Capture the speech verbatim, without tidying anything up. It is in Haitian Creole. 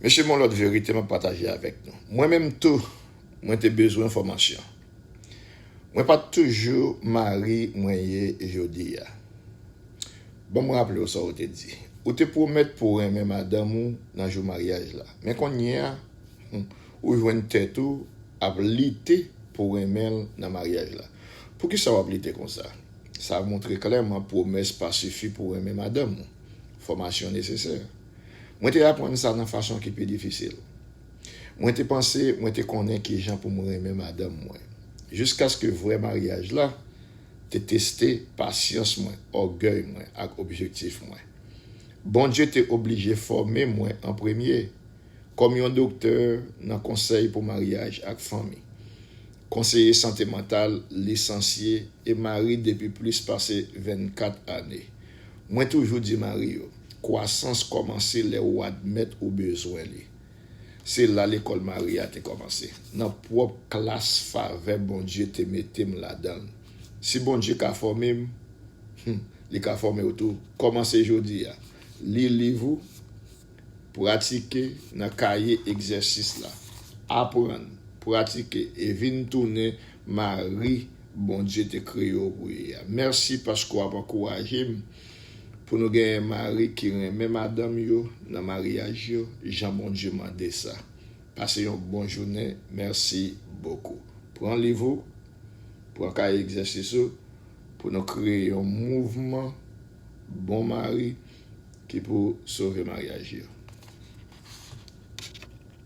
Mesye, yon lòt verite m ap pataje avèk nou. Mwen menm tou, mwen te bezwen fòmasyon. Mwen pa t toujou mari mwen ye jodi a. Ban m raple w sa w te di. Ou te pwomèt pou w renmen madanm ou nan jou maryaj la. Men kounye a, hmm, ou jwenn tèt ou ap lite pou w renmen l nan maryaj la. Poukisa w ap lite konsa? Sa montre klèman pwomès pa sifi pou w renmen madanm ou. Fòmasyon nesesè. Mwen te aprann sa nan fason ki pi difisil. Mwen te panse mwen te konnen kijan pou m renmen madanm mwen. Jiskaske vrè maryaj la te teste pasyans mwen, ògèy mwen ak objektif mwen. Bondye te oblije fòme mwen an premye, kòm yon doktè nan konsèy pou maryaj ak fanmi, konseye sante mantal, lisansye e mari depi plis pase vennkat ane. Mwen toujou di mari yo, kwasans kòmanse lè ou admèt ou bezwen li. Se la lekòl mari a te kòmanse, nan pwòp klas favè Bondye te mete m ladan l. Si Bondye ka fòme m, hmm, li ka fòme w tou. Kòmanse jodi a. Li liv ou, pratike nan kaye egzèsis la. Aprann, pratike e vin tounen mari Bondye te kreye w pou ye a. Mèsi paske w ap ankouraje m pou nou genyen mari ki renmen madanm yo nan maryaj yo, jan Bondye mande sa. Pase yon bon jounen. Mèsi bokou. Pran liv ou, pran kaye egzèsis ou, pou nou kreye yon mouvman bon mari ki pou sove maryaj yo.